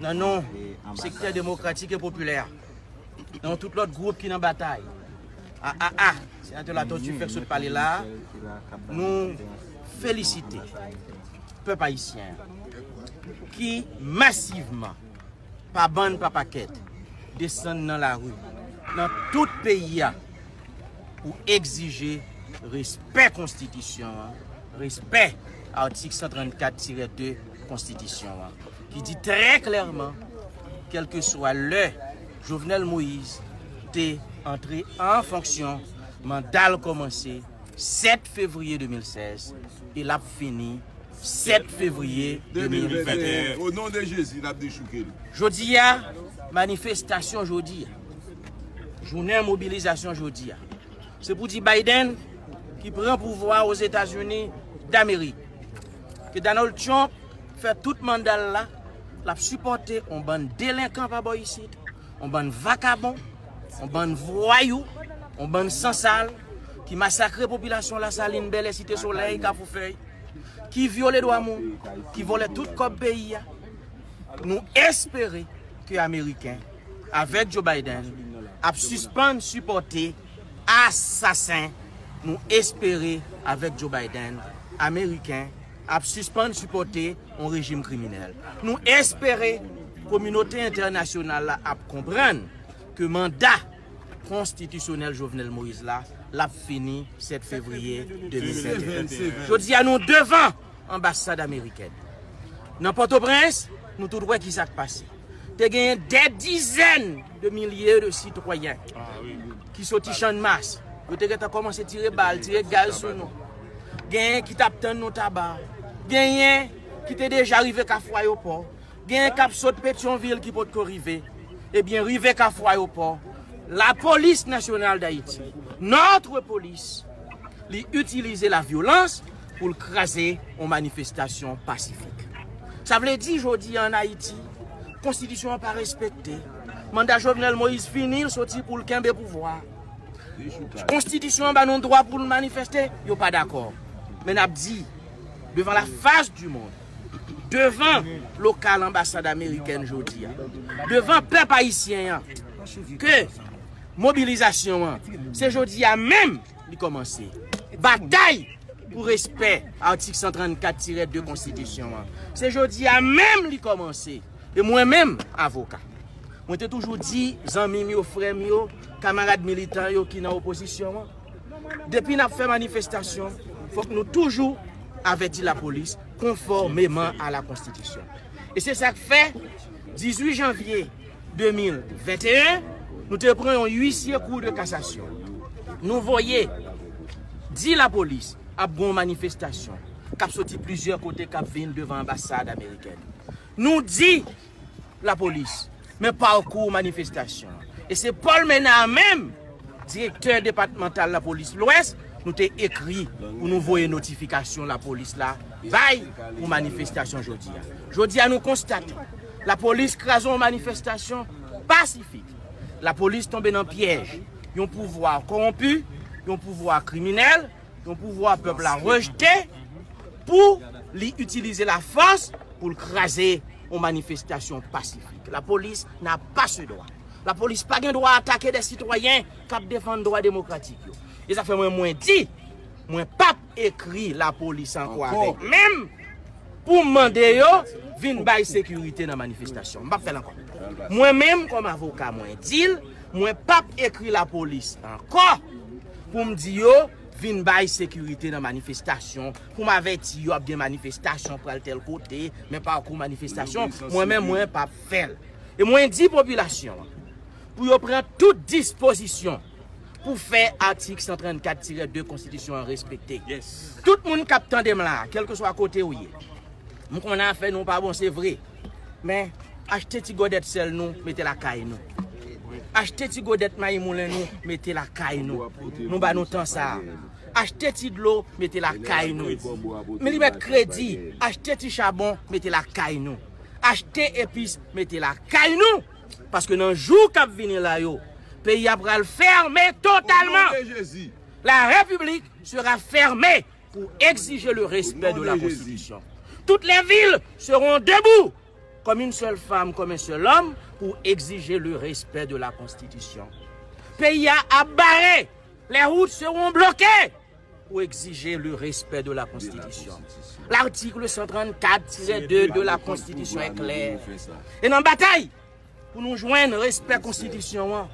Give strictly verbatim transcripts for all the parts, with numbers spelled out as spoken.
Nan non sektè demokratik e popilè, nan tout lòt gwoup ki nan batay, a a a, Senatè Latortue fèk sot pale la, nou felisite pèp ayisyen an ki masivman, pa bann pa pakèt, desann nan lari nan tout peyi a pou egzije respè konstitisyon an, respè atik san trannkat tirè de konstitisyon an, ki di trè klèman, kèlkeswa lè Jovenel Moïse te antre an fonksyon, manda l kòmanse sèt fevriye de mil sèz e l ap fini sèt fevriye de mil venteyen. O non de Jezi, n ap dechouke l. Jodi a, manifestasyon jodi a, jounen mobilizasyon jodi a, se pou di Biden ki pran pouvwa Ozetazini Damerik, ke Donald Trump fè tout manda l la, l ap sipòte yon bann delenkan pa bò isit, yon bann vakabon, yon bann vwayou, yon bann sansal ki masakre popilasyon Lasalin, Bèlè, Site Solèy, Kafou Fèy, ki vyole dwa moun, ki vòlè tout kòb peyi a. Nou espere ke Ameriken, avèk Joe Biden, ap sispann sipòte asasen. Nou espere, avèk Joe Biden, Ameriken ap sispann sipòte yon rejim kriminèl. Nou espere kominote entènasyonal la ap konprann ke manda konstitisyonèl Jovenel Moïse la, l ap fini sèt fevriye de mil venteyen. Jodi a, nou devan anbasad amerikèn. Nan Pòtoprens, nou tout wè ki sa k pase. Te genyen dè dizèn de milye de sitwayen ki soti Channmas. Yo te gentan kòmanse tire bal, tire gaz sou nou. Genyen ki t ap tann nou Taba. Genyen ki te deja rive Kafou Ayopò. Genyen k ap sot Petyonvil ki potko rive. Ebyen, rive Kafou Ayopò, Lapolis Nasyonal Dayiti, notre police, li itilize lavyolans pou l kraze yon manifestasyon pasifik. Sa vle di, jodi a ann Ayiti, konstitisyon an pa respekte. Manda Jovenel Moïse fini, l soti pou l kenbe pouvwa. Konstitisyon an ba nou dwa pou n manifeste, yo pa dakò. Men n ap di, devan la fas di mond, devan lokal anbasad amerikèn jodi a, devan pèp ayisyen an, ke mobilizasyon an, se jodi a menm li kòmanse. Batay pou respè atik san trannkat tirè de konstitisyon an, se jodi a menm li kòmanse. E mwen menm, avoka, mwen te toujou di zanmi m yo, frè m yo, kamarad militan yo ki nan opozisyon an, depi n ap fè manifestasyon, fòk nou toujou avèti lapolis konfòmeman a la konstitisyon. E se sa k fè, dizuit janvye de mil venteyen, nou te pran yon uisye kou de kasasyon. Nou voye di lapolis ap gen yon manifestasyon k ap soti plizyè kote k ap vin devan anbasad amerikèn. Nou di lapolis, men pakou manifestasyon an. E se Paul Ménard menm, direktè depatmantal lapolis Lwès, nou te ekri pou nou voye notifikasyon lapolis la bay pou manifestasyon jodi a. Jodi a, nou konstate lapolis kraze yon manifestasyon pasifik. Lapolis tonbe nan pyèj yon pouvwa kowonpi, yon pouvwa kriminèl, yon pouvwa pèp la rejte pou li itilize lafòs pou l kraze yon manifestasyon pasifik. Lapolis n'a pas ce droit. Lapolis pa gen dwa atake de sitwayen k ap defann dwa demokratik yo. E sa fè mwen, mwen di, mwen p ap ekri lapolis ankò avèk men m pou m mande yo vin bay sekirite nan manifestasyon. M p ap fè l ankò. Mwen menm, kòm avoka, mwen di l, mwen p ap ekri lapolis ankò pou m di yo vin bay sekirite nan manifestasyon, pou m avèti yo ap gen manifestasyon pral tèl kote, men pakou manifestasyon, mwen menm, mwen p ap fè l. E mwen di popilasyon an pou yo pran tout dispozisyon pou fè atik san trannkat tirè de konstitisyon an respekte. Tout moun k ap tande m la, kèlkeswa kote w ye, m konnen afè nou pa bon, se vre. Men, achte ti gòdèt sèl nou, mete lakay nou. Achte ti gòdèt mayi moulen nou, mete lakay nou. Nou ba nou tan sa a. Achte ti dlo, mete lakay nou. Men li mèt kredi, achte ti chabon, mete lakay nou. Achte epis, mete lakay nou. Paske nan jou k ap vini la yo, peyi a pral fèmen totalman. La République sera fermée pour exiger le respect de la Constitution. Toutes les villes seront debout comme une seule femme, comme un seul homme, pour exiger le respect de la Constitution. Peyi a ap bare, les routes seront bloquées pour exiger le respect de la Constitution. L'article cent trente-quatre tiret deux de la Constitution est clair. E nan batay pou nou jwenn respè konstitisyon an,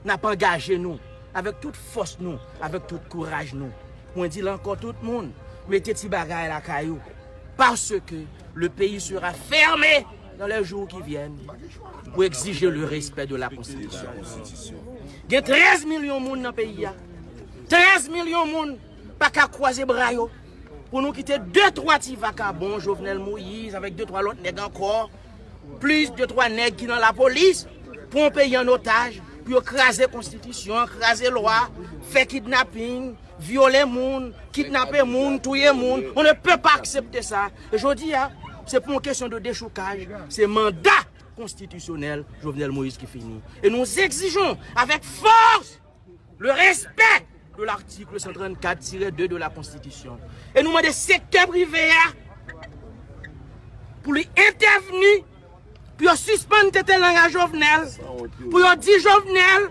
n ap angaje nou avèk tout fòs nou, avèk tout kouraj nou. Mwen di l ankò, tout moun, mete ti bagay lakay ou, parce que le pays sera fermé dans les jours qui viennent pour exiger le respect de la Constitution. Gen trèz milyon moun nan peyi a. Trèz milyon moun pa ka kwaze bra yo pou nou kite de twa ti vakabon, Jovenel Moïse avèk de twa lòt nèg ankò, plis de twa nèg ki nan lapolis, pran peyi an otaj, pou yo kraze konstitisyon, kraze lwa, fè kidnaping, vyole moun, kidnape moun, touye moun. On ne peut pas accepter ça. E jodi a, se pa yon kesyon de dechoukaj, se manda konstitisyonèl Jovenel Moïse ki fini. Et nous exigeons avec force le respect de l'article cent trente-quatre tiret deux de la Constitution. E nou mande sektè prive a pou li entèvni, pou yo sispann tete lang a Jovenel, pou yo di Jovenel,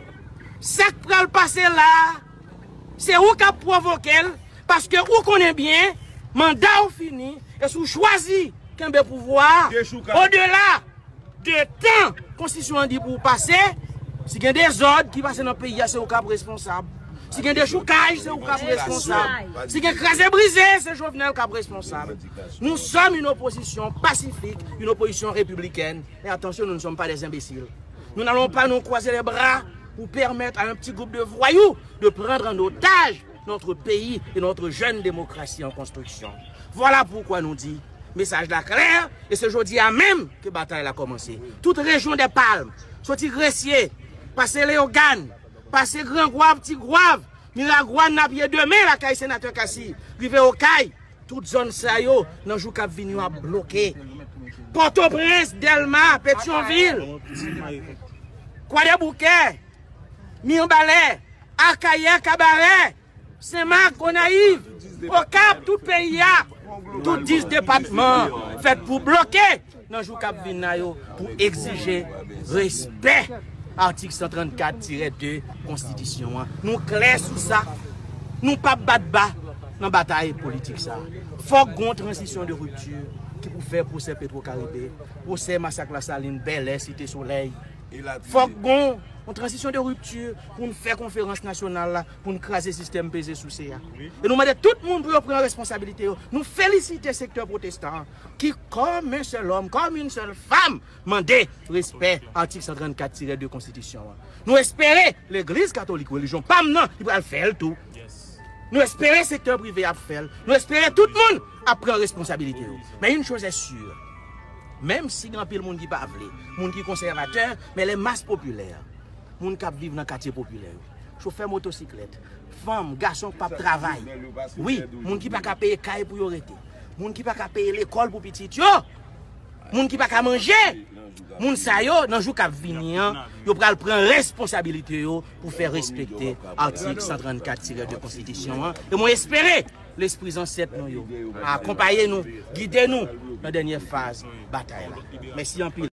sa k pral pase la a, se ou k ap pwovoke l, paske ou konnen byen, manda w fini, e si w chwazi kenbe pouvwa a, odela de tan konstitisyon an di pou w pase, si gen dezòd ki pase nan peyi a, se ou k ap responsab. Si gen dechoukaj, se ou k ap responsab. Si gen kraze brize, se Jovenel k ap responsab. Nous sommes une opposition pacifique, une opposition républicaine. Et attention, nous ne sommes pas des imbéciles. Nous n'allons pas nous croiser les bras pour permettre à un petit groupe de voyous de prendre en otage notre pays et notre jeune démocratie en construction. Vwala poukwa nou di, mesaj la klè, e se jodi a menm ke batay la kòmanse. Tout rejyon dè Palm, soti Gresye, pase Leyogàn, pase Gran Gwav, Ti Gwav, Miragwàn, n ap ye demen lakay senatè Cassy, rive Okay, tout zòn sa yo, nan jou k ap vini yo ap bloke. Pòtoprens, Dèlma, Petyonvil, Kwadèboukè, Mibalè, Akayè, Kabarè, Senmak, Gonayiv, Okap, tout peyi a, tout dis depatman fèt pou bloke nan jou k ap vin la yo pou egzije respè atik san trannkat tirè de konstitisyon an. Nou klè sou sa. Nou p ap bat ba nan batay politik sa. Fòk gon tranzisyon de ripti ki pou fè pwosè Petro Karibe, pwosè masak Lasalin, Bèlè, Site Solèy. Fòk gon yon tranzisyon de ripti pou n fè konferans nasyonal la, pou n kraze sistèm peze souse a. E nou mande tout moun pou yo pran responsabilite yo. Nou felisite sektè pwotestan an ki, kòm yon sèl òm, kòm yon sèl fanm, mande respè atik san trannkat tirè de konstitisyon an. Nou espere legliz katolik, relijyon pa m nan, li pral fè l tou. Nou espere sektè prive ap fè l. Nou espere tout moun ap pran responsabilite yo. Men une chose est sûre, menm si gen anpil moun ki pa vle, moun ki konsèvatè, men les masses populaires, moun k ap viv nan katye popilè yo, chofè motosiklèt, fanm, gason k p ap travay, wi, moun ki pa ka peye kay pou yo rete, moun ki pa ka peye lekòl pou pitit yo, moun ki pa ka manje, moun sa yo, nan jou k ap vini an, yo pral pran responsabilite yo pou fè respekte atik san trannkat tirè de konstitisyon an. E mwen espere lespri zansèt nou yo akonpaye nou, gide nou nan dènyè faz batay la. Mèsi anpil.